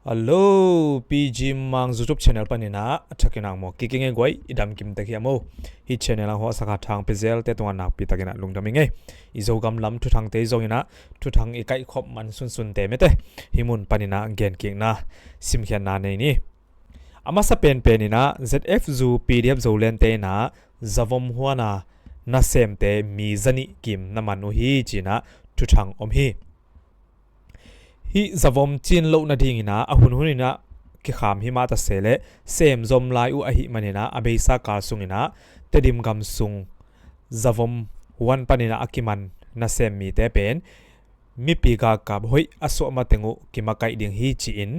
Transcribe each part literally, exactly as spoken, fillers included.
Hello, P G Mang YouTube channel panin ah a thakin ah mawk kik ing ei guai, i dam kim tek hiam o? Hih channel ah hawhsak a thang pia zelte tungah nakpi takin ah lungdam ing ei. I Zogam lam thuthangte zongin ah thuthang i kaihkhop man sunsunte mete hih mun panin ah genkikna, simkhiatna nei ni. A masa penpen in ah Z F zu, P D F Zoland te in ah zavom huan a nasemte mi zanih kim na man uh hi ci-in ah thuthang om hi. Hih zavom cin loh nadingin ah a hunhun in ah kikham hi mah ta se leh sem zom lai uh ahih manin ah a beisa kal sungin ah Tedim gam sung zavom huan panin ah a kiman nasem mite pen mipi galkap hoih a suah mateng uh kimakaih ding hi ci-in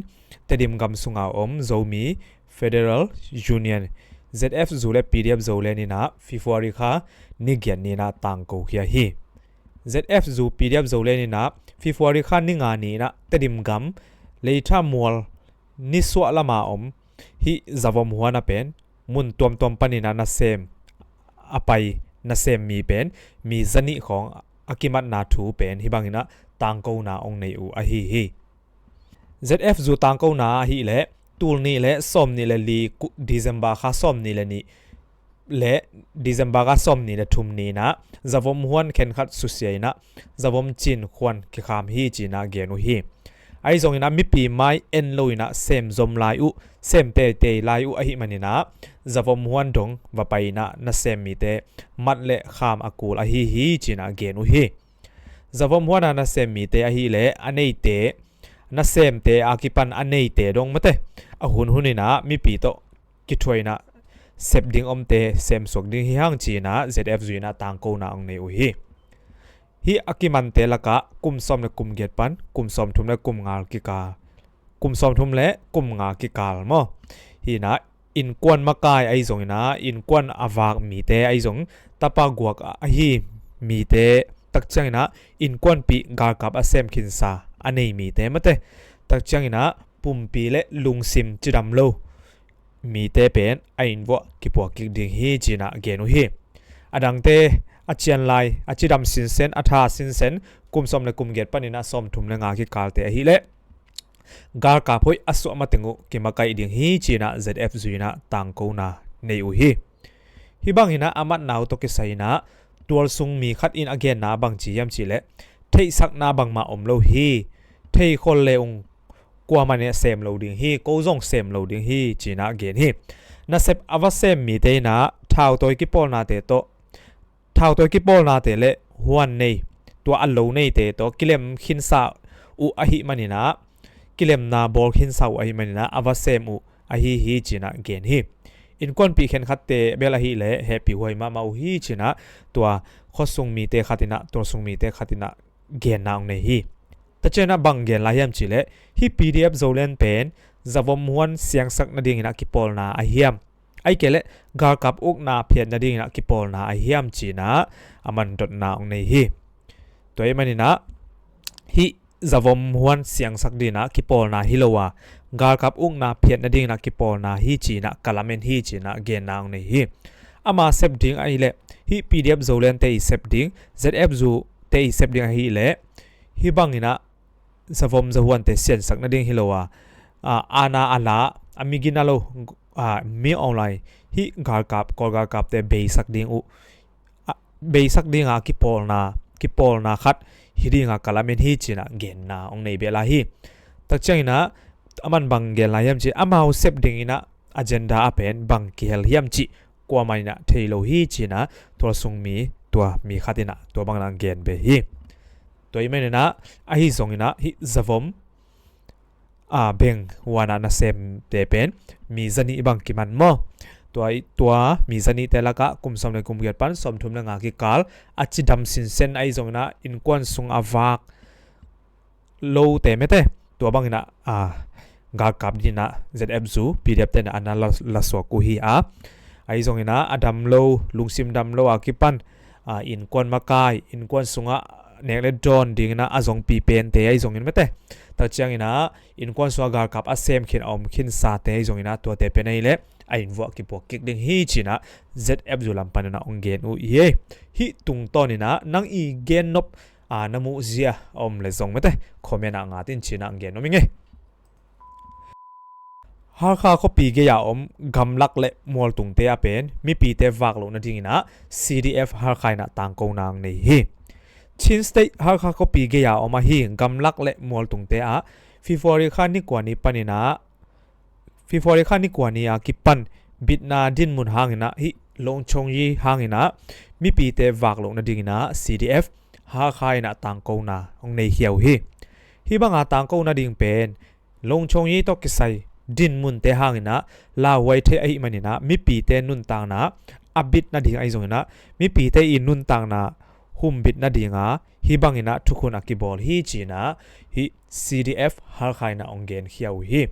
Tedim gam sunga om Zomi Federal Union, Z F zu le P D F Zoland in ah February kha ni giat ni in ah tangko khia hi. Z F zu, P D F Zoland in ah February kha ni nga ni in ah Tedim gam Leitha mual nisuah lama om hih zavom huan a pen mun tuamtuam panin ah nasem a pai nasem mi pen mi zanih khawng a kimatna thu pen hih bangin ah tangkona ong nei uh ahi hi. Z F zu tangkona ahih leh tul nih le sawm nih le li ku-, December kha sawm nih le nih le December kha sawm nih le thum ni in ah zavom huan khenkhat susia in ah zavom cin khuan kikham hi ci-in ah gen uh hi. Ahi zongin ah mipi mai en lo in ah sem zom lai uh, sem teitei lai uh ahih manin ah zavom huan dong va pai in ah nasem mite mat le kham a kul ahi hi ci-in ah gen uh hi. Zavom huan a nasem mite ahih leh a neite, nasemte a kipan a neite dong mate a hunhun in ah mipi tawh kithuah in ah sep ding omte sem suak ding hi hang ci-in ah Z F zu in ah tangkona ong nei uh hi. Hih a kimante lakah kum sawm le kum giat pan kum sawm thum le kum nga kikal, kum sawm thum le kum nga kikal maw, hi in ah innkuan makai ahi zongin ah innkuan a vak mite ahi zong, tapa guak ahi mite, tak ciangin ah innkuanpih galkap a sem khinsa a nei mite mate, tak ciangin ah pumpi le lungsim cidam lo mite pen a innvuah kipuak kik ding hi ci-in ah gen uh hi. A dangte a cian lai, a cidam sinsen, a tha sinsen, kum sawm le kum giat panin ah sawm thum le nga kikalte ahih leh galkap hoih a suah mateng uh kimakaih ding hi ci-in ah Z F zu in ah tangkona nei uh hi. Hih bangin ah a matna uh tawh kisai in ah tualsung mi khat in a genna bang ci hiam cih leh, theihsakna bangmah om lo hi. Theikhol le ung, kuamah in sem lo ding hi, ko zong sem lo ding hi ci-in ah gen hi. Nasep a va sem mite in ah thautawi kipawlnate tawh, thautawi kipawlnate le huan nei, tua a lo neite tawh kilem khinsa uh ahih manin ah, kilemna bawl khinsa uh ahih manin ah a va sem uh ahi hi ci-in ah gen hi. Innkuanpih khenkhatte bel ahih leh hehpih huai mahmah uh hi ci-in ah tua khuasung mite khat in ah, tualsung mite khat in ah genna ong nei hi. Tua ciangin ah bang gen lai hiam cih leh, hih P D F Zoland pen zavom huan siangsak nadingin ah kipawlna ahi hiam, ahih kei leh galkap ukna phiat nadingin ah kipawlna ahi hiam ci-in ah a man dotna ong nei hi. Tua ahih manin ah hih zavom huan siangsak dingin ah kipawlna hi lo a, galkap ukna phiat nadingin ah kipawlna hi ci-in ah ka lamen hi ci-in ah genna ong nei hi. Ama sep ding ahih leh hih P D F Zoland te i sep ding, Z F zu te i sep ding ahih leh hih bangin ah zavom zahuante siangsak nading hi lo a, a, aana a la, a migina lo, a, Min Aung Hlaing, hih galkap, Kawl galkapte beisak ding uh, a, beisak ding a kipawlna, kipawlna khat hi ding a ka lamen hi ci-in ah genna ong nei beh lai hi. Tak ciangin ah a man bang gen lai hiam cih, amau sep dingin ah agenda a pen bang kihel hiam cih kuamah in ah thei lo hi ci-in ah tualsung mi, tua mi khat in ah tua bangin ah gen beh hi. Tua ahih manin ah ahi zongin ah hih zavom, a, beng huan a nasemte pen mi zanih bang kiman maw? Tua, tua mi zanihte lakah kum sawm le kum giat pan sawm thum le nga kikal, a cidam sinsen ahi zongin ah innkuan sung a vak lote mete, tua bangin ah, a, galkap dingin ah Z F zu, P D F te in ah a na la, la suak uh hi a. Ahi zongin ah a dam lo, lungsim dam lo a kipan, a, innkuan makai, innkuan sungah nek le dawn dingin ah a zongpi pente ahi zongin mete, tak ciangin ah innkuan sungah galkap a sem khin, a om khinsate ahi zongin ah tuate pen ahih leh a innvuah kipuak kik ding hi ci-in ah Z F zu lam panin ah ong gen uh hi. Hih tungtawnin ah nang i gen nop, a, na muh zia a om leh zong mete comment ah ngat in ci-in ah ong gen nuam ing ei. Hakha khuapi gei-a om gamlak le mualtungte ah pen mipite vak loh nadingin ah C D F Hakha in ah tangkona hong nei hi. Chin State Hakha khuapi gei-a om ahi gamlak le mualtungte ah February kha ni kua ni panin ah February kha ni kua ni a kipan bitna dinmun hangin ah hih Longchongyi hangin ah mipite vak loh nadingin ah C D F Hakha in ah tangkona hong nei khia uh hi. Hih banga tangko nading pen Longchongyi tawh kisai dinmunte hangin ah lauhuai thei ahih manin ah mipite nuntakna a bit nading ahi zongin ah mipite i nuntakna humbit nadinga hih bangin ah thukhun a kibawl hi ci-in ah hih C D F Hakha in ah hong genkhia uh hi.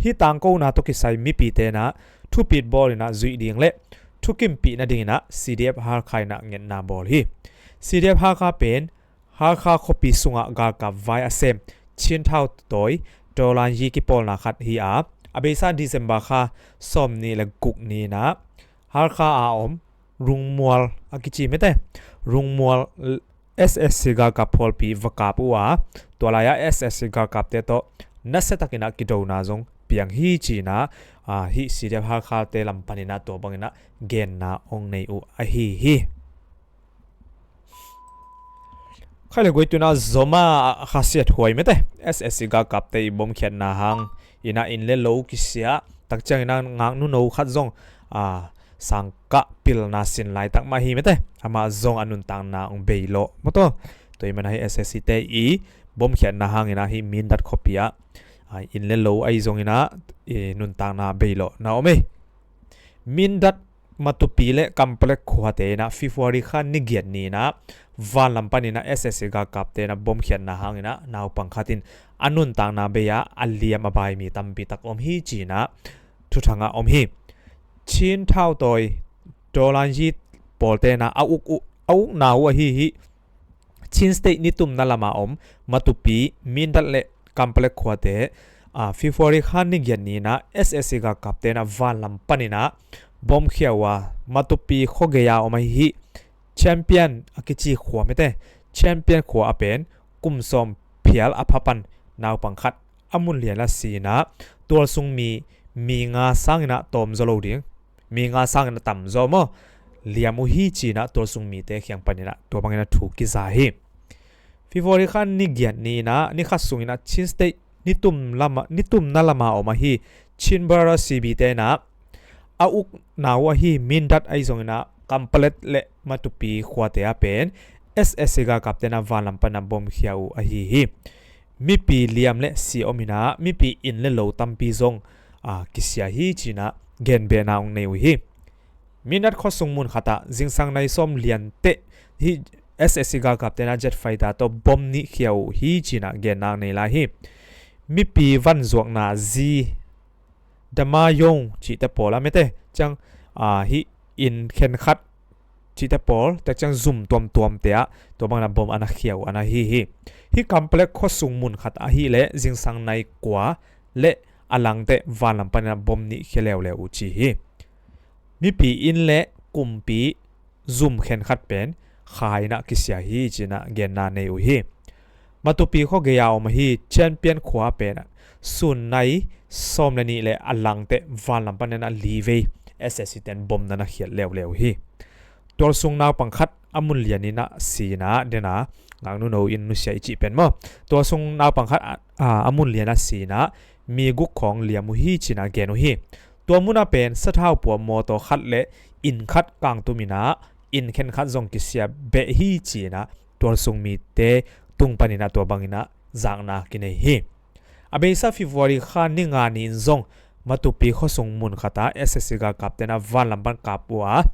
Hih tangkona tawh kisai mipite in ah thupit bawlin ah zuih ding le thukimpih nadingin ah C D F Hakha in ah ngetna bawl hi. C D F Hakha pen Hakha khuapi sungah galkap vai a sem Chin Thao Tawi Dolan Yi kipawlna khat hi a, a beisa December kha sawmnih le guk ni-in ah Hakha a om Rungmual a kici mete Rungmual S S C galkap phawlpi va kap uh a, tua lai-ah S S C galkapte tawh nasiatakin ah kidona zong piang hi ci-in ah, ah, hih C D F Hakha-te lam panin ah tua bangin ah genna hong nei uh ahi hi. Khai le guai tuna Zoma khasiat huai mete S S C galkapte i bomkhiatna hangin ah inn le lo kisia, tak ciangin ah ngaknu no khat zong, ah, sangkah pilna sin laitak mah hi mete. Amah zong a nuntakna hong bei lawh maw taw. Tua ahih manin ah hih S S C-te i bomkhiatna hangin ah hih Mindat khuapi ah, ah, inn le lo ahi zongin ah i nuntakna bei lawhna om ei. Mindat Matupi le Kanpetlet khuate in ah February kha ni giat ni-in ah vanlam panin ah S S C galkapte in ah bomkhiatna hangin ah naupang khat in a nuntakna bei a, a liam a bai mi tampi tak om hi ci-in ah thuthang ah om hi. Chin Thao Tawi Dolan Yi pawlte in ah a uk uh, a ukna uh ahi hi. Chin State nitumna lama om Matupi, Mindat le Kanpetlet khuate, ah, February kha ni giat ni-in ah S S C galkapte in ah vanlam panin ah bomkhia uh a, Matupi khuagei-a om ahi hi. Champion a kici khua mete Champion khua ah pen kum sawm phial a pha pan naupang khat a mun lian ah si-in ah, tualsung mi, mi nga sangin ah tawm zaw lo ding, mi nga sangin ah tam zaw maw, liam uh hi ci-in ah tualsung mite kiang panin ah tua bangin ah thu kiza hi. February kha ni giat ni-in ah ni khat sungin ah Chin State nitum lama, nitumna lama om ahi Chin Brother C B-te in ah a ukna uh ahi Mindat ahi zongin ah Kanpetlet le Matupi khuate ah pen S S C galkapte in ah vanlam panin ah bomkhia uh ahi hi. Mipi liam le si om in ah mipi inn le lo tampi zong, ah, kisia hi ci-in ah genbehna hong nei uh hi. Mindat khuasung mun khat ah zingsang nai sawm lian teh hih S S C galkapte in ah jet fighter tawh bom nih khia uh hi ci-in ah genna hong nei lai hi. Mipi van zuakna zi Dama Yong cihte pawl a mete ciang, ah, hih inn khenkhat cihte pawl tak ciang zum tuamtuamte ah tua bangin ah bom a na khia uh a na hi hi. Hih Kanpetlet khuasung mun khat ahih leh zingsang nai kua le a langte vanlam panin ah bom nih khia leuleu uh ci hi. Mipi inn le kumpi zum khenkhat pen kha in ah kisia hi ci-in ah genna nei uh hi. Matupi khuagei-a om ahi Champion khua pen sun nai sawm le nih le a langte vanlam panin ah li vei S S C-te in bom na na khiat leuleu hi. Tualsung naupang khat a mun lian in ah si-in ah, den a ngaknu no in nusia i cih pen maw, tualsung naupang khat a, a, a mun lian ah si-in ah mi guk khawng liam uh hi ci-in ah gen uh hi. Tua mun ah pen sathau pua mawtaw khat le inn khat kangtum in ah inn khenkhat zong kisia beh hi ci-in ah tualsung mite tung panin ah tua bangin ah zakna kinei hi. A beisa February kha ni nga ni-in zong Matupi khuasung mun khat ah S S C galkapte in ah vanlam pan kap uh a,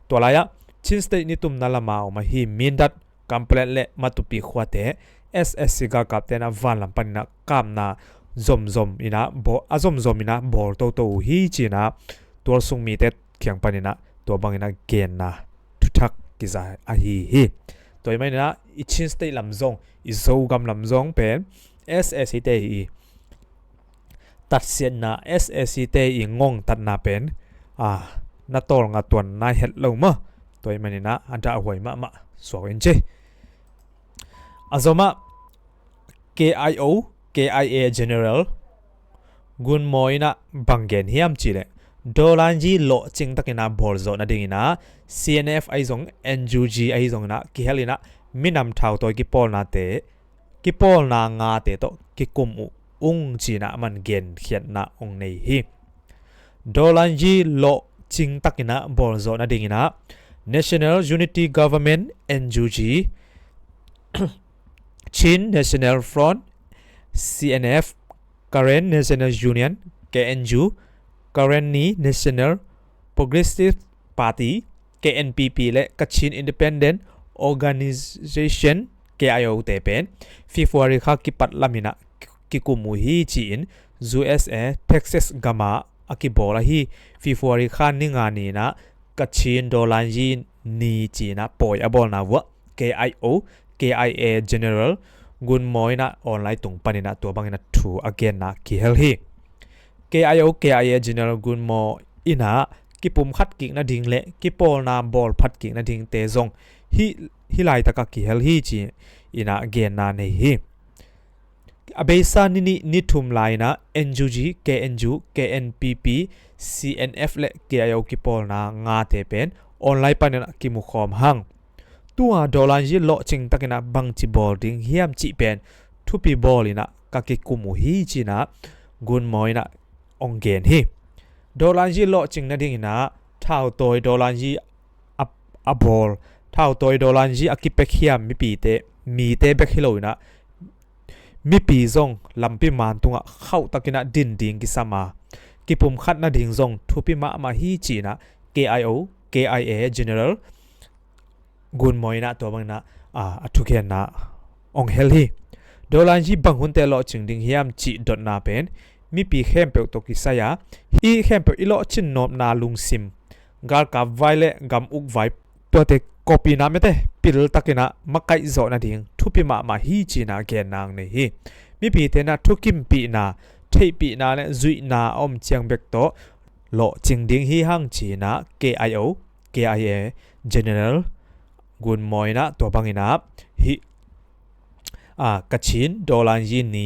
tua lai-ah Chin State nitumna lama om ahi Mindat, Kanpetlet le Matupi khuate S S C galkapte in ah vanlam panin ah kapna zomzom in ah bawl, a zomzom in ah bawl toto uh hi ci-in ah tualsung mite kiang panin ah tua bangin ah genna thuthak kiza ahi hi. Tua ahih manin ah i Chin State lam zong, i Zogam lam zong pen S S C-te i tatsiatna, S S C-te i ngongtatna pen, ah, na tawlnga tuan nai het lo maw. Tua ahih manin ah a dahhuai mahmah suak in ci. A zom ah K I O, K I A General Gunmaw in ah bang gen hiam cih leh, Dolanyi lawhcing takin ah bawlzawh nadingin ah C N F ahi zong, N U G ahi zongin ah kihel in ah minam thautawi kipawlnate, kipawlna ngate tawh kikum uh ung ci-in ah aman genkhiatna hong nei hi. Dolanyi lawhcing takin ah bawlzawh nadingin ah National Unity Government, N U G, Chin National Front, C N F, Karen National Union, K N U, Karenni National Progressive Party, K N P P, le Kachin Independent Organization, K I O te pen February kha kipat lamin ah kikum uh hi ci-in U S A Texas gam ah a kibawl ahi February kha ni nga ni-in ah Kachin Dolanyi ni ci-in ah pawi a bawlna vuah K I O, K I A General Gunmaw in ah online tung panin ah tua bangin ah thu a genna kihel hi. K I O, K I A General Gunmaw in ah kipumkhat kik nading le kipawlna bawlphat kik nadingte zong hih, hih laitak ah kihel hi ci-in ah genna nei hi. A beisa ni nih ni thum lai-in ah N U G, K N U, K N P P, C N F le K I O kipawlna ngate pen online panin ah kimukhawm hang. Tua Dolanyi lawhcing takin ah bangci bawl ding hiam cih pen thupi bawlin ah ka kikum uh hi ci-in ah Gunmaw in ah hong gen hi. Dolanyi lawhcing nadingin ah thautawi Dolanyi a, a bawl, thautawi Dolanyi a kipiakhia mipite, mite bek hi loin ah mipi zong lampi man tungah khauhtakin ah din ding kisam a, kipumkhat nading zong thupi mahmah hi ci-in ah K I O, K I A General Gunmaw in ah tua bangin ah, a, a thugenna hong hel hi. Dolanyi bang hunte lawhcing ding hiam cih dotna pen mipi khempeuh tawh kisai a, hih khempeuh i lawhcin nopna lungsim, galkap vai le gam uk vai, tuate kawpina mete piltakin ah makaih zawh nading thupi mahmah hi ci-in ah genna hong nei hi. Mipite in ah thukimpihna, theihpihna le zuihna a om ciang bek tawh lawhcing ding hi hang ci-in ah K I O, K I A General Gunmaw in ah tua bangin ah hih, a, Kachin Dolanyi ni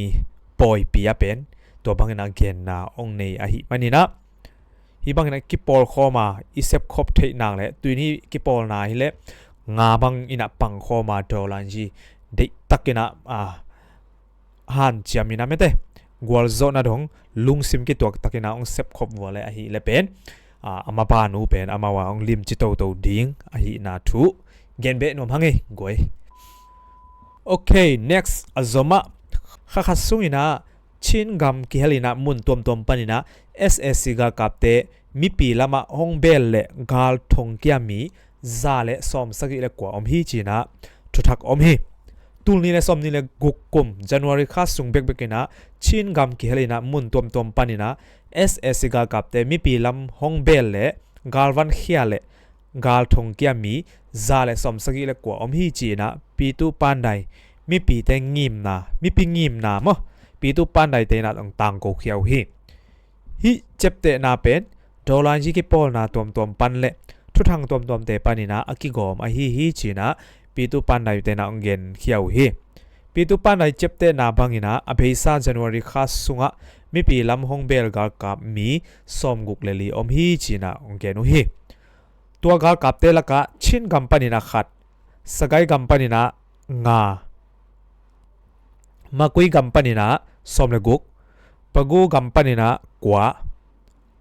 pawipi ah pen tua bangin ah genna hong nei ahih manin ah, hih bangin ah kipawlkhawm a, i sepkhop theih nak leh tuini kipawlna hi leh nga bangin ah pangkhawm a Dolanyi deihtakin ah, a, hanciamin ah mete gualzawhna dong lungsim kituak takin ah hong sepkhop vua le ahih leh pen, a, a mabanu pen amau a hong limci toto ding ahihna thu gen beh nuam hang ei guai. Ok, next a zom ah, kha khat sungin ah Chin gam kihel in ah mun tuamtuam panin ah S A C galkapte mipi lamah hong beel le gal thongkia mi za le sawmsagih le kua om hi ci-in ah thuthak om hi. Tulnih le sawmnih le guk kum January kha sung bekbek in ah Chin gam kihel in ah mun tuamtuam panin ah S A C galkapte mipi lam hong beel le galvan khia le gal thongkia mi za le sawmsagih le kua om hi ci-in ah Pitu Pandai, mipite ngimna, mipi ngimna maw, Pitu Pandai te in ah hong tangko khia uh hi. Hih ciaptehna pen Dolanyi kipawlna tuamtuam pan le thuthang tuamtuamte panin ah a kigawm ahi hi ci-in ah Pitu Pandai te in ah hong genkhia uh hi. Pitu Pandai ciaptehna bangin ah a beisa January kha sungah mipi lam hong beel galkap mi sawmguk le li om hi ci-in ah hong gen uh hi. Tua galkapte lakah Chin gam panin ah khat, Sagaing gam panin ah nga, Magway gam panin ah sawm le guk, Pegu gam panin ah kua,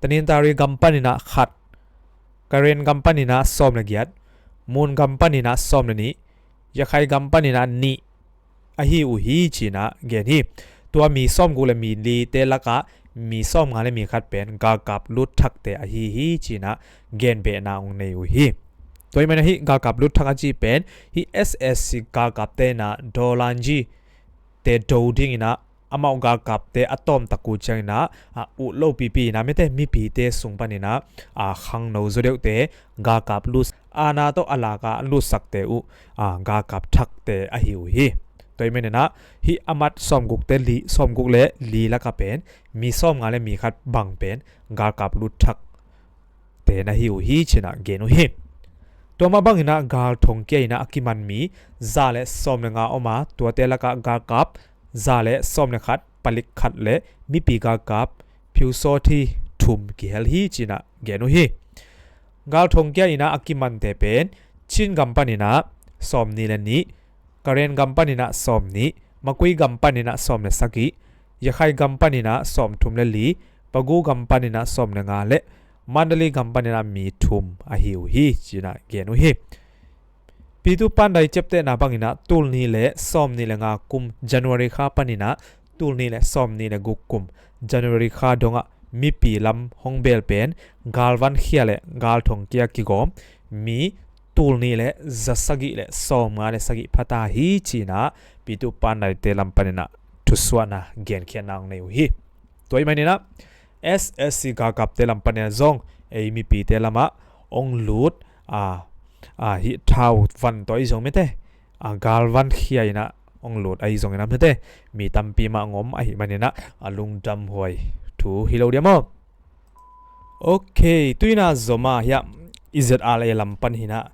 Tanintharyi gam panin ah khat, Karen gam panin ah sawm le giat, Mon gam panin ah sawm le nih, Rakhine gam panin ah nih ahi uh hi ci-in ah gen hi. Tua mi sawmguk le mi lite lakah mi sawmnga le mi khat pen galkap lut thakte ahi hi ci-in ah genbehna hong nei uh hi. Tua ahih manin ah hih galkap lut thak a cih pen hih S A C galkapte in ah Dolanyi te do dingin ah amau galkapte a tawmtak uh ciangin ah, a, uh lopipi in ah mete mipite sung panin ah, a, khangno zaw deuhte galkap lut, aana tawh a lak a lutsakte uh, a, galkap thakte ahi uh hi. Tua ahih manin ah hih a mat sawmgukte li, sawmguk le li lakah pen mi sawmnga le mi khat bang pen galkap lut thak te na hi uh hi ci-in ah gen uh hi. Tua mah bangin ah gal thongkia in ah a kiman mi za le sawm le nga om a, tuate lakah galkap za le sawm le khat, palik khat le mipi galkap phiusawt hi, thum kihel hi cinah gen uh hi. Galthong kia inah a kimante pen Chin gam paninah sawm nih le nih, Karen gam paninah sawm nih, Makui gam paninah sawm le sagih, Yakhai gam paninah sawm thum le li, Pagu gam paninah sawm le nga le Mandalay gam paninah mi thum ahi uh hi cinah gen uh hi. Pitu Pandai ciaptehna banginah tul nih le sawm nih le nga kum January kha paninah tul nih le sawm nih le guk kum January kha dongah mipi lam hong beel pen galvan khia le galthong kia kigawm mi tul nih le za sagih le sawm nga le sagih phata hi cinah Pitu Pandaite lam paninah thusuahna genkhiatna hong nei uh hi. Tua ih maninah S S C galkapte lam paninah zong ei mipite lamah hong lut a, a, hih thau van tawh ahi zong mete a, galvan khia inah hong lut ahi zongin a mete mi tampi mah hong om ahi maninah a lungdamhuai thu hi lo dia maw? Ok, tuinah zomah hiah i Z R A lam pan hinah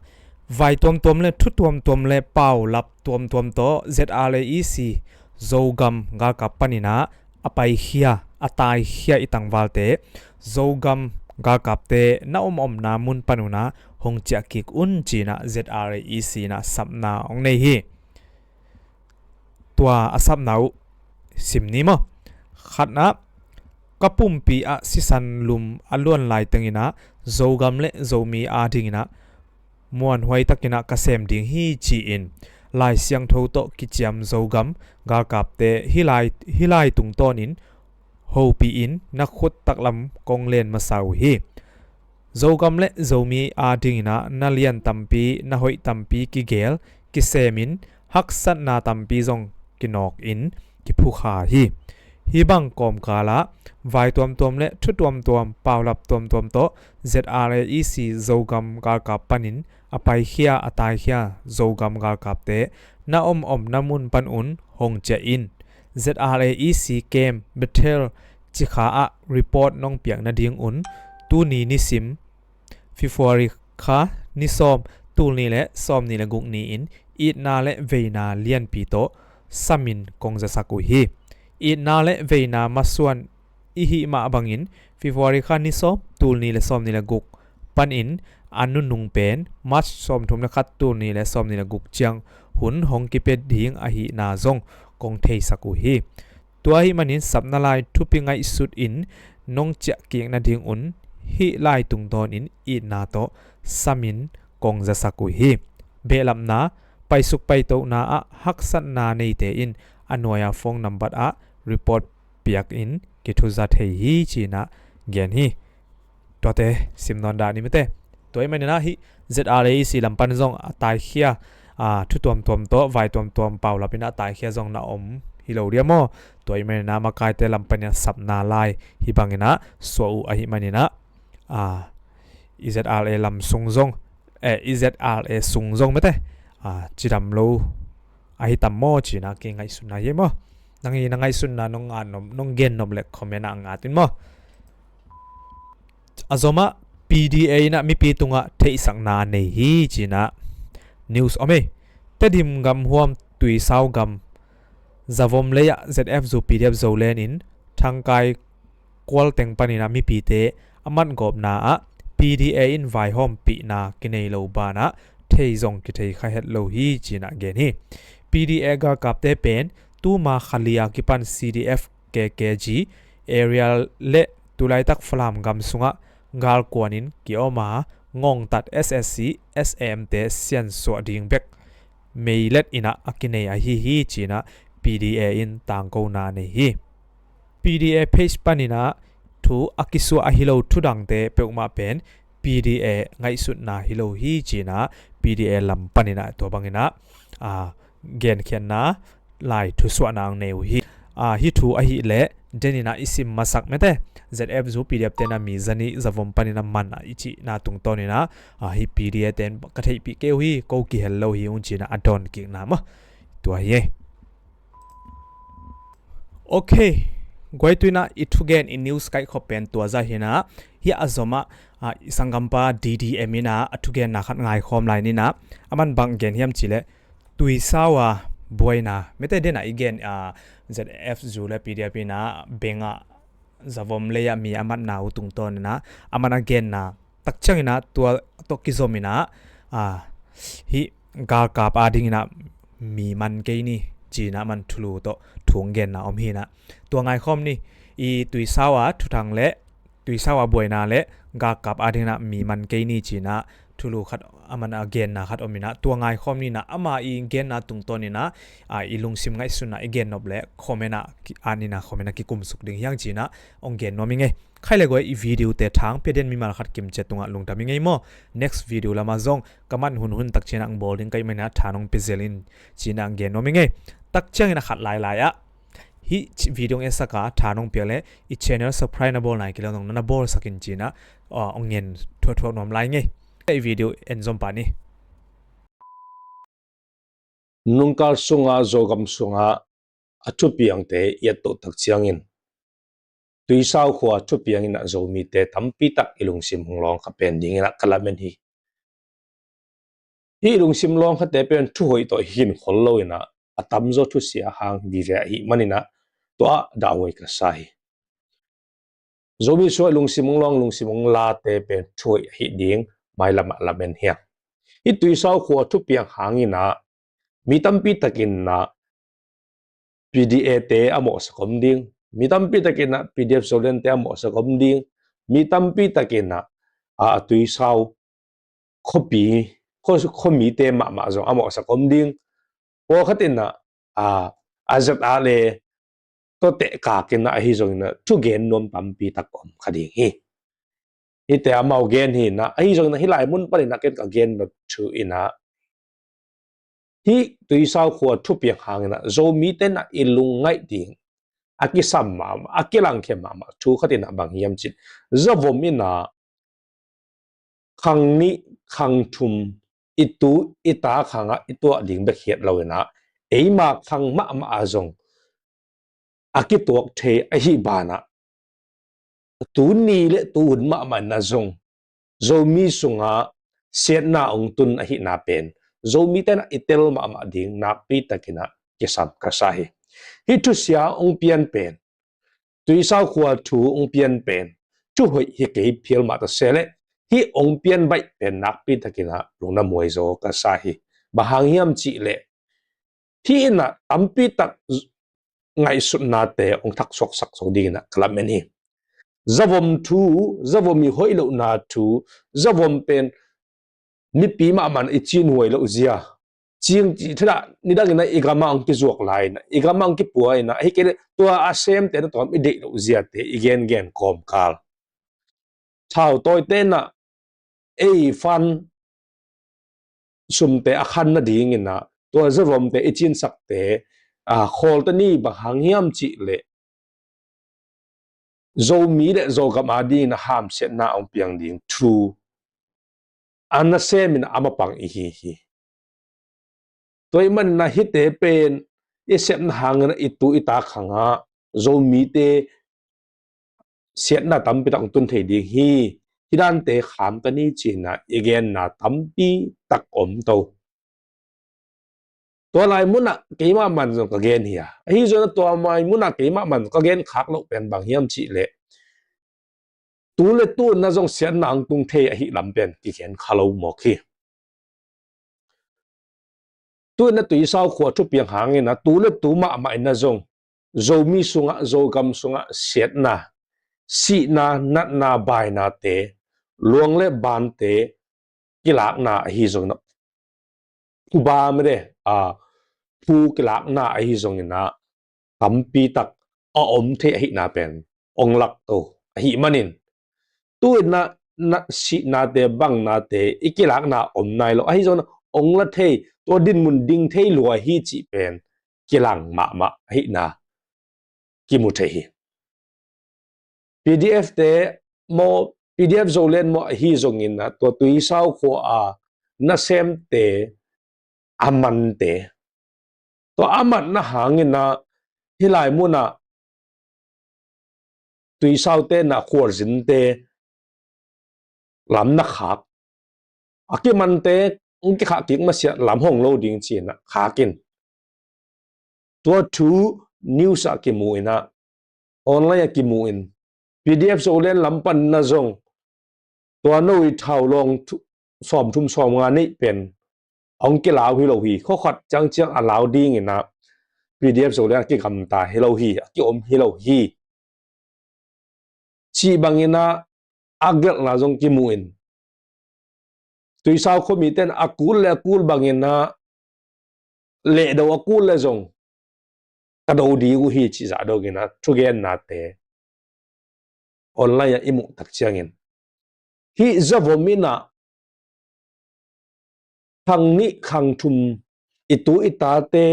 vai tuamtuam le thu tuamtuam le paulap tuamtuam tawh Z R A E C Zogam galkap paninah a paikhia a taikhia i tangvalte Zogam galkapte na omomna mun panunah hong ciah kik un cinah Z R A E C inah sapna hong nei hi. Tua a sapna uh sim ni maw? Khatnah ka pumpi ah sisan lum a luan lai tenginah Zogam le Zomi adinginah muanhuai takinah ka sem ding hi ci-in Lai Siangtho tawh kiciam Zogam galkapte hih lai, hih lai tungtawnin hopih in na khut taklam kong len masa uh hi. Zogam le Zomi adinginah na lian tampi na hoih tampi kigel kisemin haksatna tampi zong kinawkin kiphukha hi. Hih bang kawmkalah vai tuamtuam le thu tuamtuam paulap tuamtuam tawh Z R A E C Zogam galkap panin a paikhia a taikhia Zogam galkapte na omomna mun panun hong ciah in. Z R A E C camp Bethel cikha ah report nong piak nadingun tuni nisim February kha ni sawm tul nih le sawm nih le guk ni-in itna le veina lianpi tawh samin kong zasak uh hi. Itna le veina masuan i hih mah bangin February kha ni sawm tul nih le sawm nih le guk panin a nunung pen March sawm thum le khat tul nih le sawm nih le guk ciang hun hong kipia ding ahihna zong kong theisak uh hi. Tua ahih manin sapna lai thupi ngaihsut in nong ciahkik nadingun hih lai tungtawnin itna tawh samin kong zasak uh hi. Behlapna, paisuk paitona ah haksatna neite in a nuai-a phone nambat ah report piakin kithuza thei hi cinah gen hi. Tuate simnawn dah ni mete. Tua ih maninah hih Z R A E C lam pan zong a taikhia a, thu tuamtuam tawh vai tuamtuam paulapinah taikhia zong na om hi lo dia maw? Tua ih maninah makaite lam paninah sapna lai hih banginah suah uh ahih maninah a, i Z R A lam sung zong eh, i Z R A sung zong mete a, cidam lo ahi tam maw cinah kei ngaihsutna hi maw? Nang i na ngaihsutna nong ngat nop nong gen nop le comment ah ngat in maw? A zomah P D A inah mipi tungah theihsakna nei hi cinah news om hi. Tedim gamhuam Tuisau gam Zavom lei ah Z F zu P D F Zoland in Thangkai kualteng paninah mipite a matgawpna ah P D A in vaihawnpihna kinei lo banah thei zong kithei kha het lo hi cinah gen hi. P D A galkapte pen tuma khalia kipan C D F K K G area le tulaitak Falam gam sungah galkuanin kioma ngongtat S S C S A M te siansuah ding bek meilet inah a kinei ahi hi cinah P D A in tangkona nei hi. P D A page paninah thu a kisuah ahi lo thudangte peuhmah pen P D A ngaihsutna hi lo hi cinah P D A lam paninah tua banginah a, genkhiatna lai thusuahna ang nei uh hi. A, hih thu ahih leh deninah i sim masak mete Z F zu P D F tenah mi zanih zavom paninah man a i cihna tungtawninah a, hih P D A ten ka theihpih kei uh hi ko kihel lo hi ung cinah a dawnkikna maw? Tua hi e. Ok, guaituinah i thugen i news kaihkhop pen tua zah hinah hih a zomah a, i sanggampa D D M inah a thugenna khat ngaikhawm lai ninah a man bang gen hiam cileh Tuisau a buaina mete denah i gen a, Z F zu le P D F inah bengah Zavom lei ah mi a matna uh tungtawn in ah, a man a genna tak ciangin ah tua tawh kizom in ah, a, hih galkap adingin ah mi man kei ni ci-in ah a man thulu tawh thu hong genna om hi in ah, tua ngaikhawm ni. I Tuisau a thuthang le Tuisau a buaina le galkap adingin ah mi man kei ni ci-in ah thulu khat a man a genna khat om in ah, tua ngaikhawm ni in ah, ama i genna tungtawn in ah, a, i lungsim ngaihsutna i gennop le comment ah ki-, an in ah comment ah kikumsuk ding hi hang ci-in ah hong gen nuam ing ei. Khai le guai, i video te thang pia den mimal khat kim ciat tungah lungdam ing ei maw. Next video lamah zong ka man hunhun tak ciangin ah hong bawl ding ka hih manin ah tha nong pia zel in ci-in ah hong gen nuam ing ei. Tak ciangin ah khat lailai ah hih ci-, video hong etsak a tha nong piak le i channel subscribe na bawl nai kei le zong na bawlsak in ci-in ah, a, hong ngen thuahthuah nuam lai ing ei. I video en zom pah ni. Nungkal sungah Zogam sungah a thupiangte i et toh tak ciangin Tuisau khua thupiang in ah Zomite tampi tak i lungsim hong lawng kha pen dingin ah ka lamen hi. Hih lungsim lawng khate pen thuhoih tawh hi khin khol lo in ah, a tamzaw thusia hang vive ahih manin ah tua ah dahhuai ka sa hi. Zomi sungah lungsim hong lawng, lungsim hong late pen thuhoih ahi ding mailam ah lamen hi hang. Hih Tuisau khua thupiang hangin ah mi tampi takin ah P D A te a mawhsak om ding, mi tampi takin ah P D F Zoland te a mawhsak om ding, mi tampi takin ah, a, a Tuisau khuapi, khua, khuamite mahmah zong a mawhsak om ding. Pawlkhat in ah, a, a Z R le tawh tehkak in ah ahi zongin ah thugen nuam tampi tak om kha ding hi. Hihte amau gen hi in ah, ahi zongin ah hih lai mun panin ah ken ka gen nop thu in ah, hih Tuisau khua thupiang hangin ah Zomite in ah i lungngaih ding a kisam mahmah, a kilangkhia mahmah thu khat in ah bang hiam cih leh, zavom in ah khang nih khang thum i tu i ta khangah i tuah ding bek hi lo in ah, eima khang mahmah ah zong a kituak thei ahi banah, tuni le tuhun mahmah in ah zong Zomi sungah siatna hong tun ahihna pen Zomite in ah i tel mahmah ding nakpi takin ah kisam ka sa hi. Hih thusia hong pian pen, Tuisau khua thu hong pian pen thuhoih hi kei phial mah ta se leh, hih hong pian baih pen nakpi takin ah lungdam huai zaw ka sa hi. Bang hang hiam cih leh, hih in ah tampi tak z-, ngaihsutnate hong thaksuaksak zo dingin ah ka lamen hi. Zavom thu, zavom i hoih lohna thu, zavom pen mipi mahmah in ah i cinhuai loh zia, cing cih thadah nidangin ah i gamah hong kizuak lai in ah, i gamah hong kipua in ah, ahi kei leh tua a semte na tawm i deih loh ziate i gengen kawmkal, thautawite in ah ei fan sumte a khan nadingin ah tua zavomte i cinsakte, a, khawl ta ni. Bang hang hiam cih leh, Zomi le Zogam adingin ah hamsiatna hong piang ding thu a nasem in ah a mapang i hi hi. Tua ahih manin ah hihte pen i sepna hangin ah i tu i ta khangah Zomite siatna tampi tak hong tun thei ding hi. Hih dante kham ta ni ci-in ah i genna tampi tak om to. Tua lai munah keimah man zong ka gen hi a, ahi zongin ah tua lai munah keimah man zong ka gen khak loh pen bang hiam cih leh, tu le tu-in ah zong siatna hong tung thei ahih lam pen kigen kha lo mawk hi. Tu-in ah Tuisau khua thupiang hangin ah tu le tu mahmah in ah zong Zomi sungah, Zogam sungah siatna, sihna, natna, bainate, luang le bante kilakna ahi zongin ah, phu bam e, a, phu kilakna ahi zongin ah tampi tak a om thei ahihna pen hong lak to ahih manin, tu-in ah na sihnate, bangnate i kilakna om nai lo ahi zongin ah hong la thei, tua dinmun ding thei lua hi cih pen kilang mahmah ahihna kimu thei hi. P D F te maw, P D F Zoland maw ahi zongin ah tua Tuisau khua a nasemte, a mante, tua a matna hangin ah hih lai munah Tuisaute in ah khualzinte lam na khak, a kimante hong kikhah kik masiah lam hong lo ding ci-in ah khak in, tua thu news ah kimu in ah, online ah kimu in, P D F Zoland lam pan na zong tua no i thau lawng thu-, sawmthum sawmnga neih pen hong kilau hi lo hi. Khuakhat ciangciang a lau dingin ah P D F Zoland a kigamta hi lo hi, a kiom hi lo hi. Cih bangin ah a gelhna zong kimu in, Tuisau khuami ten a kul le a kul bangin ah lehdo a kul le zong ka do ding uh hi cih zah dongin ah thugennate online ah i muh tak ciangin, hih zavom in ah khang nih khang thum i tu i tate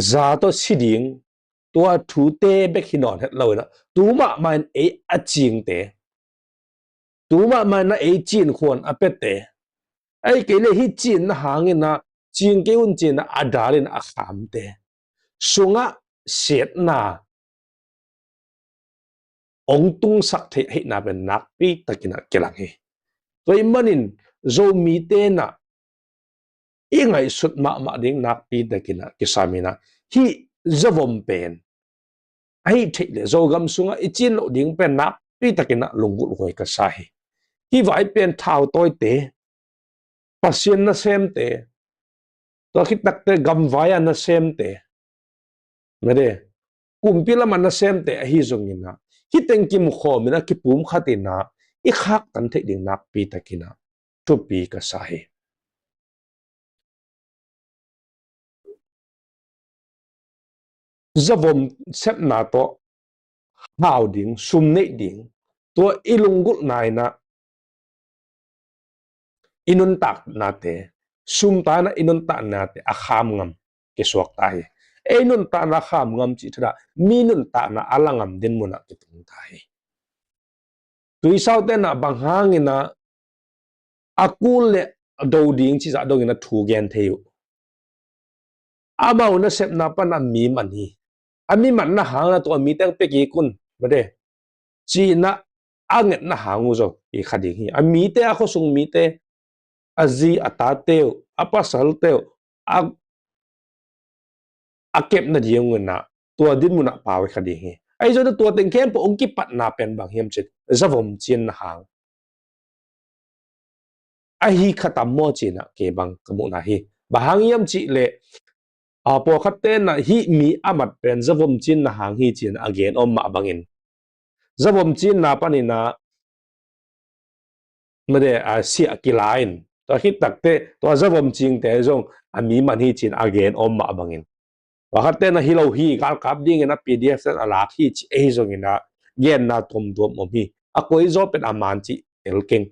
za tawh si ding, tua thute bek hi nawn het lo in ah, tu mahmah in ei a cingte, tu mahmah in ah ei cin khuan a pete, ei kei le hih cin na hangin ah cing kei un cin ah a dal in a khamte sungah siatna hong tungsak theih ahihna pen nakpi takin ah kilang hi. Tua ahih manin Zomite in ah i ngaihsut mahmah ding nakpi takin ah kisam in ah, hih zavom pen ahih theih leh Zogam sungah i cin loh ding pen nakpi takin ah lunggulh huai ka sa hi. Hih vai pen thau tawite, Pasian nasemte, tua khit takte gamvai a nasemte, mede, kumpi lam a nasemte ahi zongin ah, hih teng kimu khawm in ah kipum khat in ah i khaktan theih ding nakpi takin ah thupi ka sa hi. Zavom sepna tawh hau ding, sum neih ding, tua i lunggulhna in ah i nuntaknate, sumta in ah i nuntaknate a kham ngam kisuak ta hi. Ei nuntakna kham ngam cih thadah mi nuntakna a la ngam din mun ah kitung ta hi. Tuisaute in ah bang hangin ah a kul le a do ding cih zah dongin ah thu gen thei uh. Amau nasepna pan a mi man hi. A mi man na hang na tua mi teng pia kik un, mede, ci-in ah a ngetna hang uh zong hi kha ding hi. A mite, a khuasung mite, a zi a tate uh, a pasalte uh, a, a kepna ding un ah tua din mun ah pau hi kha ding hi. Ahi zongin tua teng khempeuh hong kipatna pen bang hiam cih leh zavom cinna hang ahi kha tam maw ci-in ah kei bang ka muhna hi. Bang hang hiam cih leh, a, pawlkhatte in ah hih mi a mat pen zavom cinna hang hi ci-in ah a gen om mah bangin, zavom cinna panin ah, mede, a, siah kila in, tua khit takte tua zavom cingte zong a mi man hi ci-in a gen om mah bangin, pawlkhatte in ah hi lo hi, galkap dingin ah P D F ten a lak hi ci ahi zongin ah genna tuamtuam om hi. A koizaw pen a man cih tel keng.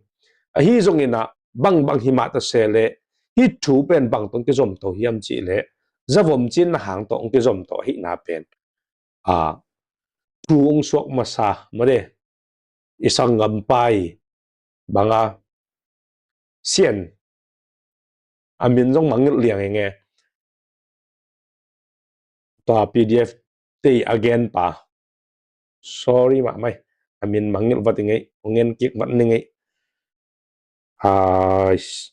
Ahi zongin ah bangbang hi mah ta se leh hih thu pen bang tawh hong kizomto hiam cih leh zavom cinna hang tawh hong kizomto ahihna pen, a, thu hong suak masa, mede, i sanggampa i bang a, Sian, a min zong mangngilh liang ing e. Tua P D F te a genpa, sorry mahmah e, a min mangngilh vat ing e, hong en kik vat ning e. Ais.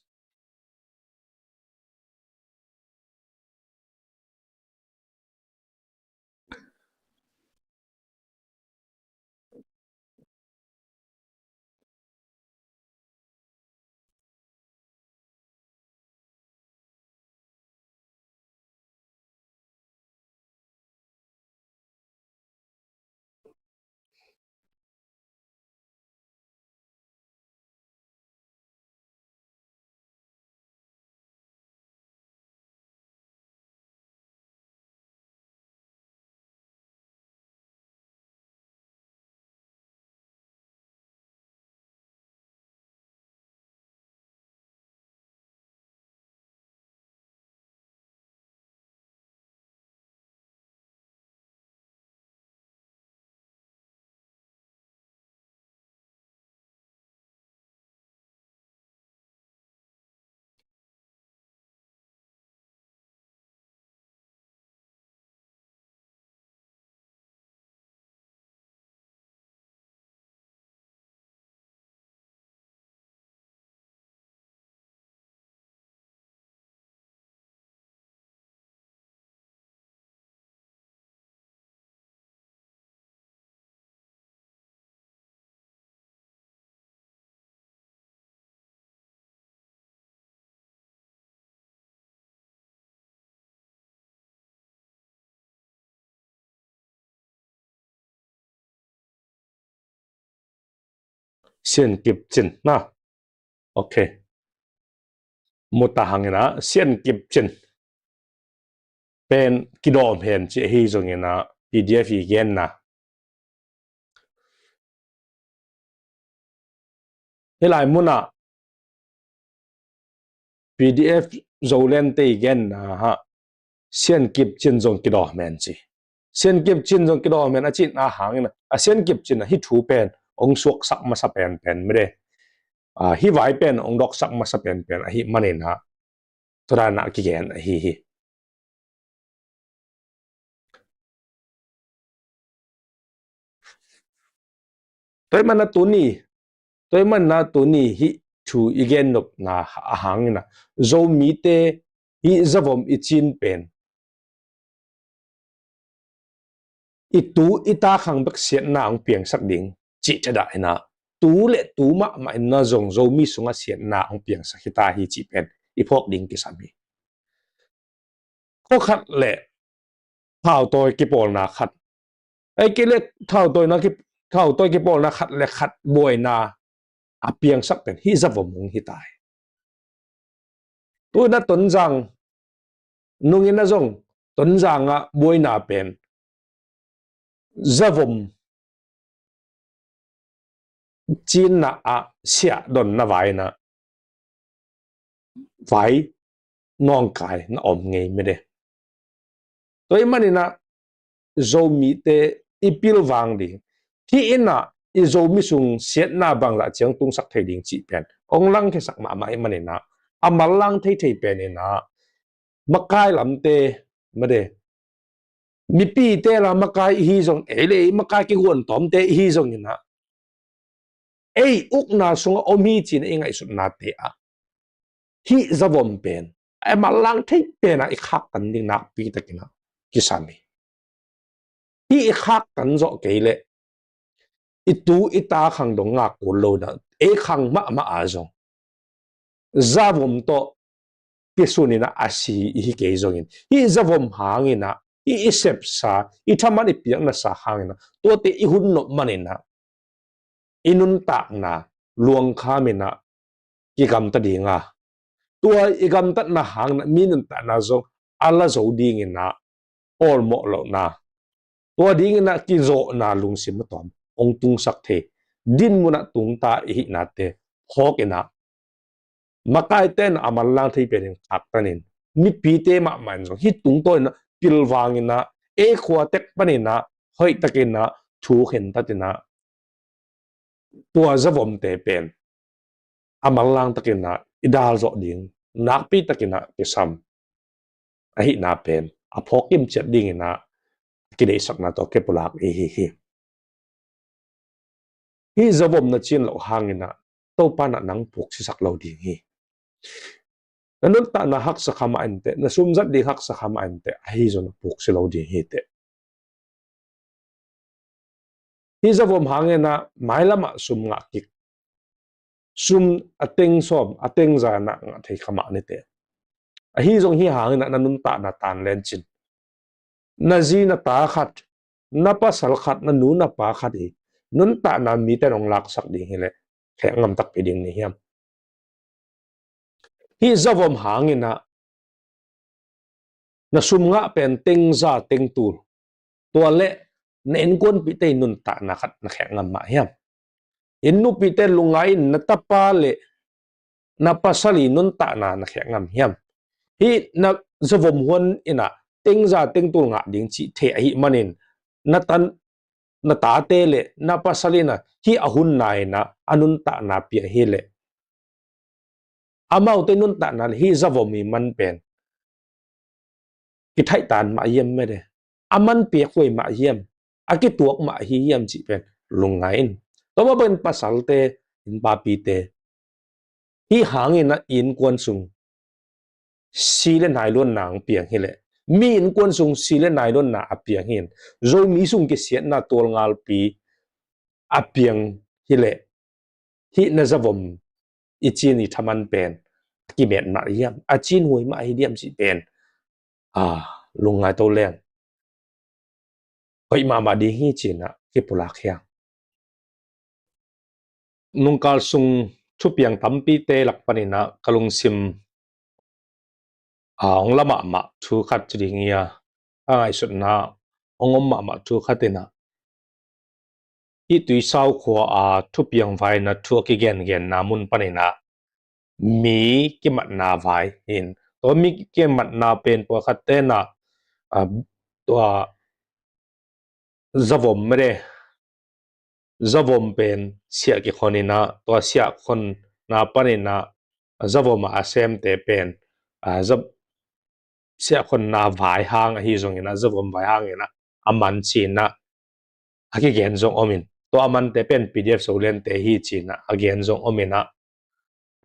Sian Kip Cin na. Ok. Mu ta hang in ah Sian Kip Cin pen kidawm hen ci ahi zongin ah P D F i genna. Hih lai mun ah P D F Zoland te i genna ah Sian Kip Cin zong kidawm hen ci. Sian Kip Cin zong kidawm hen a cihna hangin ah, a Sian Kip Cin ah hih thu pen hong suaksak masa penpen mede. Ah, hih vai pen hong doksak masa penpen ahih manin ah tua dan ah kigen ahi hi. Tua ahih manin ah tuni, tua ahih manin ah tuni hih thu i gen nopna a hangin ah Zomite hih zavom i cin pen i tu i ta khang bek siatna hong piangsak ding cih thedah in ah, tu le tu mahmah in ah zong Zomi sungah siatna hong piangsak hi ta hi cih pen i phawk ding kisam hi. Khua khat le thautawi kipawlna khat, ei kei le thautawina ki, thautawi kipawlna khat le khat buaina a piangsak pen hih zavom hong hi ta hi. Tu in ah Tonzang nungin ah zong Tonzang ah buaina pen zavom cinna ah siahdonna vai in ah vai nawngkai na om ngei mede. Tua ahih manin ah Zomite i pilvang ding, hih in ah i Zomi sung siatna bangzah ciang tungsak thei ding cih pen hong langkhiasak mahmah ahih manin ah a manlang theithei pen in ah makai lamte mede, mipite la makai ihi zong, ei le ei makai kiguan tawmte ihi zongin ah ei ukna sungah om hi ci-in ah i ngaihsutnate ah hih zavom pen a manlang thei pen ah i khaktan ding nakpi takin ah kisam hi. Hih i khaktan zawh kei leh i tu i ta khang dong ngak kul lo in ah ei khang mahmah a zong zavom tawh kisun in ah a si ihi kei zongin, hih zavom hangin ah hih i sepsa, i thaman i piaknasa hangin ah tuate i hun nop manin ah i nuntakna luangkham in ah kigamta ding a, tua i gamtatna hangin ah mi nuntakna zong a la zo dingin ah awlmawh lohna, tua dingin ah kizawhna lungsim a tawm hong tungsak thei dinmun ah tungta i hihnate phawk in ah makaite in ah a manlang thei pen in khaktan in, mipite mahmah in zong hih tungtawn in ah pilvang in ah ei khua tek panin ah hoih takin ah thu khentat in ah tua zavomte pen a manlang takin ah i dal zawh ding nakpi takin ah kisam ahihna pen a phawk kimciat dingin ah kideihsakna tawh kipulak ihi hi. Hih zavom na cin loh hangin ah Topa in ah nang puksisak lo ding hi. Na nuntakna haksa kha mah inteh, na sum zat ding haksa kha mah inteh, ahi zong na puksi lo ding hi teh. Hih zavom hangin ah mailam ah sum ngah kik, sum a teng sawm a teng za in ah ngah thei kha mah ni teh. Ahi zong hih hangin ah na nuntakna tan lencin, na zi na ta khat, na pasal khat, na nu na pa khat i nuntakna mite in hong laksak ding hi leh khehngamtak pi ding ni hiam? Hih zavom hangin ah na sum ngah pen teng za teng tul, tua leh na innkuanpihte i nuntakna khat na khehngam mah hiam? Inn nupite lungngai in na tapa le na pasal i nuntakna na khehngam hiam? Hih na zavom huan in ah teng za teng tul ngah ding cih thei ahih manin na tan, na tate le na pasal in ah hih a hun nai in ah a nuntakna pia hi leh amaute nuntakna le hih zavom i man pen kithaihtan mah hiam mede, a man piak huai mah hiam, a kituak mah hi hiam cih pen lungngai in. Tua mah bangin pasalte, innpapite, hih hangin ah innkuan sung si le nai luanna hong piang hi leh, mi innkuan sung si le nai luanna a piang hi in, Zomi sung kisiatna tual ngalpi a piang hi leh, hih na zavom i cin i thaman pen a kimet mah hiam, a cin huai mah hi diam cih pen a lungngai to leng hoih mahmah ding hi ci-in ah kipulak hi hang. Nungkal sung thupiang tampite lak paninah ka lungsim a hong la mahmah thu khat ci ding hi a, ka ngaihsutna hong om mahmah thu khat inah, hih Tuisau khua a thupiang vai inah thu a kigengenna mun paninah mi kimatna vai hi in, tua mi kimatna pen pawlkhat tenah, a, tua zavom mede, zavom pen siah kikhon inah, tua siah khonna paninah zavom a a semte pen, a, za-, siah khonna vai hang ahi zonginah, zavom vai hanginah a man cinah a kigen zong om in, tua a mante pen P D F Zolandte hi cinah a gen zong om inah,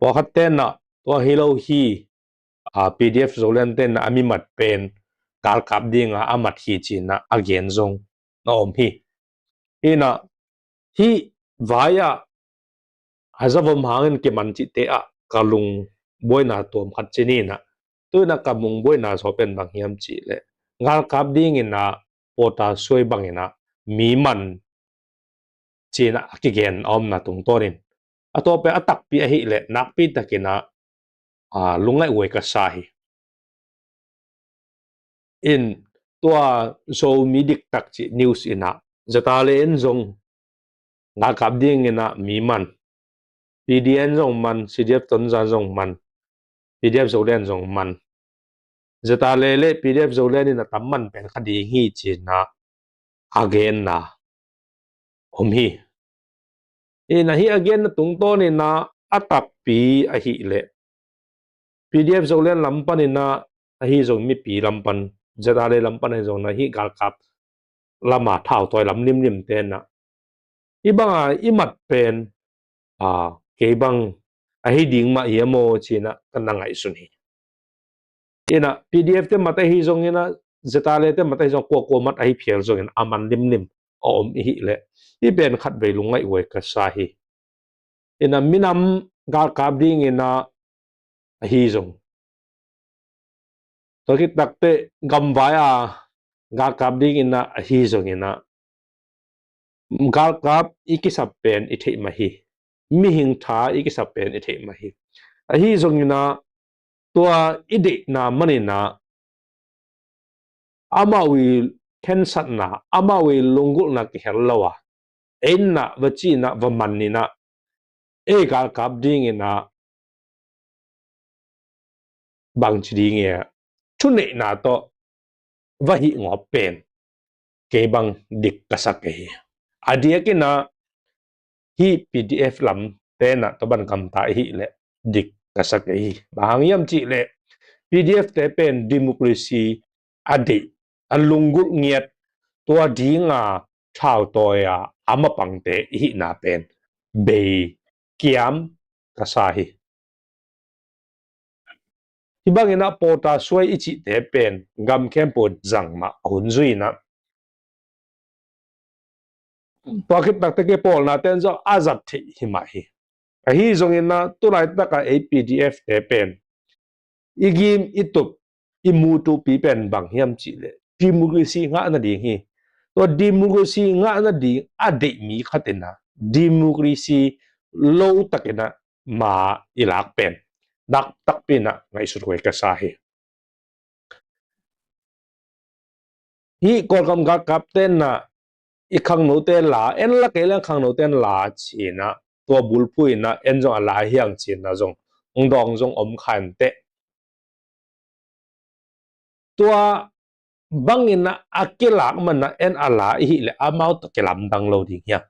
pawlkhat tenah tua hi lo hi, a, P D F Zolandte inah a mi mat pen galkap dinga a mat hi cinah a gen zong na om hi. Inah hih vai-ah a zavom hangin kiman cihte ah ka lungbuaina tuam khat ci ni inah, tu inah ka lungbuaina zaw pen bang hiam cihleh, galkap dinginah pawlta suai banginah mi man cinah a kigen a omna tungtawnin, a tua pen a takpi ahihleh nakpi takinah, a, lungngaih huai ka sa hi. In tua Zomi Diktak cih news inah ZRA in zong galkap dinginah mi man, P D N zong man, C D F Tonzang zong man, P D F Zoland zong man, ZRA le P D F Zoland in a tam man pen kha ding hi cinah a genna om hi. Inah hih a genna tungtawninah a takpi ahihleh P D F Zoland lam paninah ahi zong mipi lam pan, ZRA lam pan ahi zonginah hih galkap lama thautawi lam limlim tenah hih banga i mat pen, a, kei bang ahi ding mah hiam aw cinah ka na ngaihsun hi. Inah P D F te mat ahi zonginah, ZRA te mat ahi zong, kuakua mat ahi phial zongin a man limlim a om ihihleh, hih pen khatvei lungngaih huai ka sa hi. Inah minam galkap dinginah ahi zong, tua khit takteh gamvai a galkap dinginah ahi zonginah, galkap i kisap pen i theih mah hi. Mihing tha i kisap pen i theih mah hi. Ahi zonginah tua i deihna maninah amau i khensatna, amau i lunggulhna kihel lo a, ei inah va cinah va maninah, ei galkap dinginah bangci ding e, thuneihna tawh va hih ngawp pen kei bang dik ka sa kei hi. A diakinah hih P D F lam tenah tua ban gamta ihihleh dik ka sa kei hi. Bang hang hiam cihleh P D F te pen democracy a deih, a lunggulh ngiat, tua dinga thautawi a a mapangte ihihna pen bei kiam ka sa hi. Hih banginah pawlta suai i cihte pen gam khempeuh zang mah a hun zui inah, tua khit takteh kei pawlna ten zong a zat theih hi mah hi. Ahi zonginah tu laitakah ei P D F te pen i gim i tup i mutupi pen bang hiam cihleh democracy ngah nading hi. Tua democracy ngah nading a deih mi khatinah democracy lo takinah ma i lak pen dak takpi inah ngaihsut huai ka sa hi. Hih Kawlgam galkap tenah i khangnote la, en la kei leng khangnote la cinah tua bulphuh inah en zong a la hiang cinah zong hong dawng zong om kha inteh. Tua banginah a kilak manah en a la ihihleh amau tawh kilamdang lo ding hiam?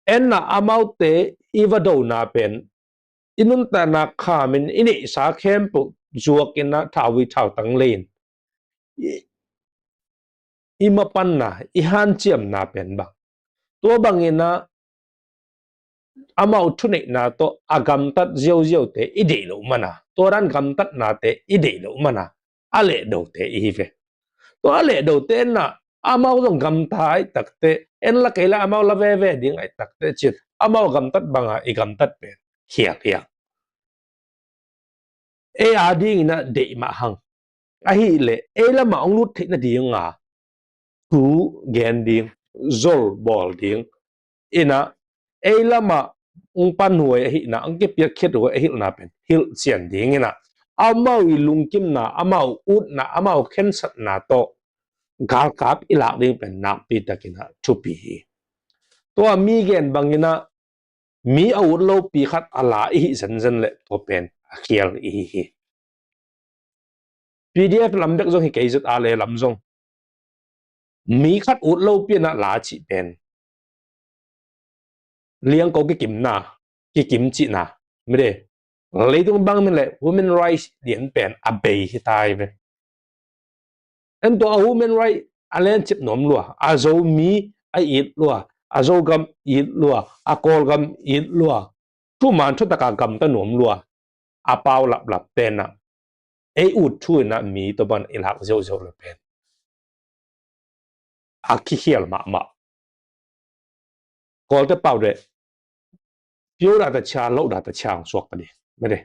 Enah amaute i va dona pen i nuntakna khamin i neihsa khempeuh zuakinah thauvui thautang lei-in i, i mapanna, i hanciamna pen bang, tua banginah amau thuneihna tawh a gamtat ziauziaute i deih loh mana, tua dan gamtatnate i deih loh mana a lehdote ihi ve. Tua a lehdote enah amau zong gamta ahih takteh, en la kei la amau la veve ding ahih takteh cin, amau gamtat banga i gamtat pen khialkhial. Ei a dinginah deih mah hang ahihleh ei lamah hong lut theih nadinga thu gen ding, zol bawl ding inah, ei lamah ong panhuai ahihna, ong kipiakkhiat huai ahihna pen hilhcian ding in ah, amau i lungkimna, amau utna, amau khensatna tawh galkap i lak ding pen nakpi takin ah thupi hi. Tua mi gen bangin ah mi a ut lopi khat a la i hih zenzen leh tua pen a khial i hi hi. P D F lam bek zong hi kei, Z R A lam zong mi khat ut lopi in ah la cih pen liangko kikimna, kikim cihna, mede, leitung bang min leh human rights dian pen a bei hi tai ve. En tua a human right a lencip nuam lua, a Zomi a it lua, a Zogam it lua, a Kawlgam it lua, thuman thutaka gamta nuam lua, a pau laplap tenah ei ut thu inah mi tawh ban i lak ziauziau le pen a kikhial mahmah. Kawlte pau deh, pio data chia, lo data chia hong suak ta ding. Mede,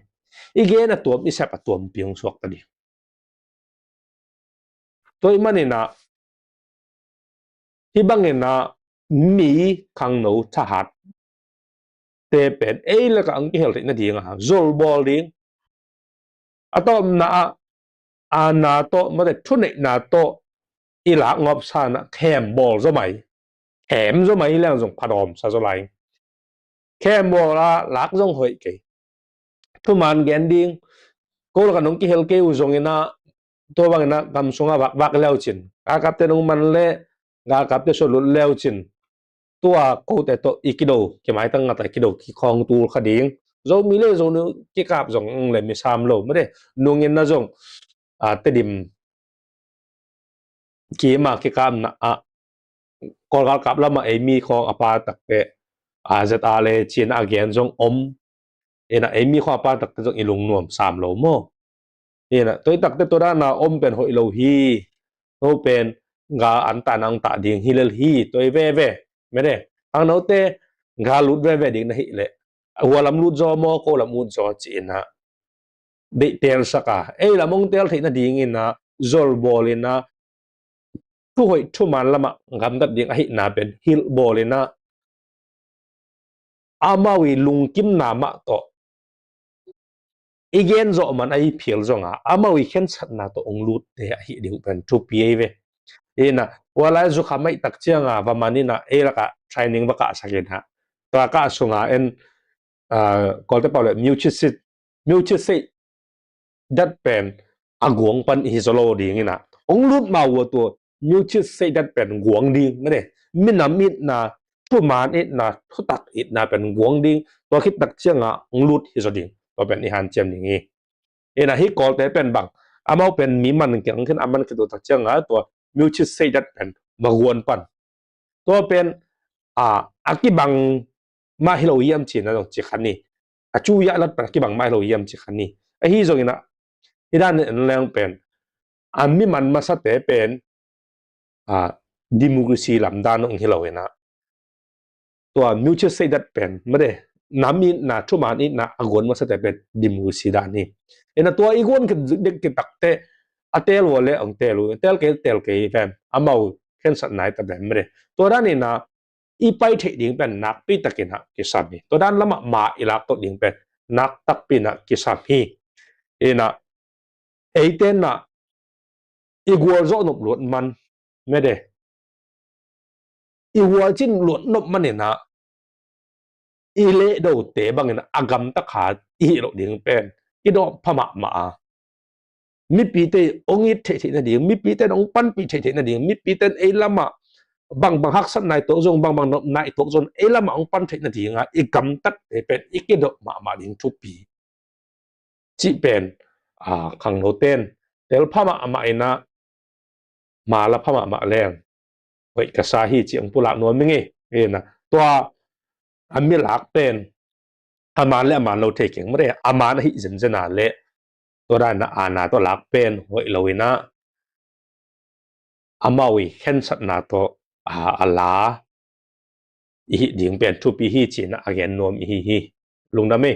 i gen a tuam, i sep a tuam pi hong suak ta ding. Tua i maninah hih banginah mi khangno thahat te pen ei lakah ang kihel theih nading a zolbawl ding, a tawpna ah aana tawh, mate, thuneihna tawh i lak ngawp sanah khem bawl zaw mai, khem zaw mai leng zong phadawm sa zaw lai. Khem bawl a lak zong hoih kei. Thuman gen ding, ko lakah nong kihel kei uh zonginah tua banginah gam sungah vakvak leucin, galkapte nong man leh galkapte sualut leucin, tua kote tawh i kido, kimaitang ngata kido kikhawng tul kha ding. Zomi le Zonu kikap zong le misam lo, mate, nungin na zong a Tedim kima kikapna ah Kawlgalkap lamah ei mi khawng a pa takte a Z R A le cin a gen zong om. Inah ei mi khawng a pa takte zong i lungnuam sam lo maw? Inah tua i takte tua dana om pen hoih lo hi. No pen gal an tana ang tah ding hi lel hi, tua i veve. Mede, ang note gal lut veve ding na hih leh, hua lam lut zaw maw, ko lam ut zaw ci-inah deih telsak a, ei lam hong tel theih nadinginah zolbawl inah thuhoih thuman lamah gamtat ding ahihna pen hilhbawl inah amau i lungkimna mah tawh i gen zawh man a i phial zonga amau i khensatna tawh hong lutte ahih ding pen thupi ei ve. Inah hua lai zukha maihtak cianga va man inah ei lakah training va kahsak inah tua kah sunga en, ah, Kawlte pau le Melchizedek, Melchizedek dat pen a guang pan i hi zaw lo dinginah hong lut ma uh a tua Melchizedek dat pen guang ding, mate, minam itna, thuman itna, thutak itna pen guang ding. Tua khittak cianga hong lut hi zaw ding, tua pen i hanciam ding hi. Inah hih Kawlte pen bang, amau pen mi man kiang khin a man khit uh tak cianga tua Melchizedek dat pen va guan pan. Tua pen a, a kibang mah hi lo hiam cina zong ci khan ni. A cu yah lat pan a kibang mah hi lo hiam ci khan ni. Ahi zonginah hih dan en leng pen a mi man masate pen a, democracy lamdan hong hi lo inah tua Melchizedek dat pen, mate, nam itna, thuman itna a guan masate pen democracy dan hi. Inah tua i guan khit dek khit takte a tel uh a le hong tel uh, tel kei, tel kei pen amau khensatna i ta pen, mate. Tua dan inah i pai theih ding pen nakpi takinah kisam hi. Tua dan lamah ma i lak tawh ding pen nak takpi inah kisam hi. Inah eite inah i gualzawh nop luat man, mede, i hualcin luat nop maninah i lehdote bangin a gamta kha i hih loh ding pen i dawh pha mahmah a, mipite hong it theih theih nading, mipite hong panpih theih theih nading, mipite ei lamah bangbang haksatna i tuak zong, bangbang nopna i tuak zong ei lamah hong pan theih nadinga i gamtatte pen i kidawh mahmah ding thupi cih pen, a, khangnoten tel pha mahmah inah ma la pha mahmah leng hoih ka sa hi cih hong pulak nuam ing ei. Inah tua a mi lak pen a man le a man lo thei keng, mate, a man ahi zenzen a le tua dan inah aana tawh lak pen hoih lo inah amau i khensatna tawh a, a la i hih ding pen thupi hi cinah a gen nuam i hi hi. Lungdam ei.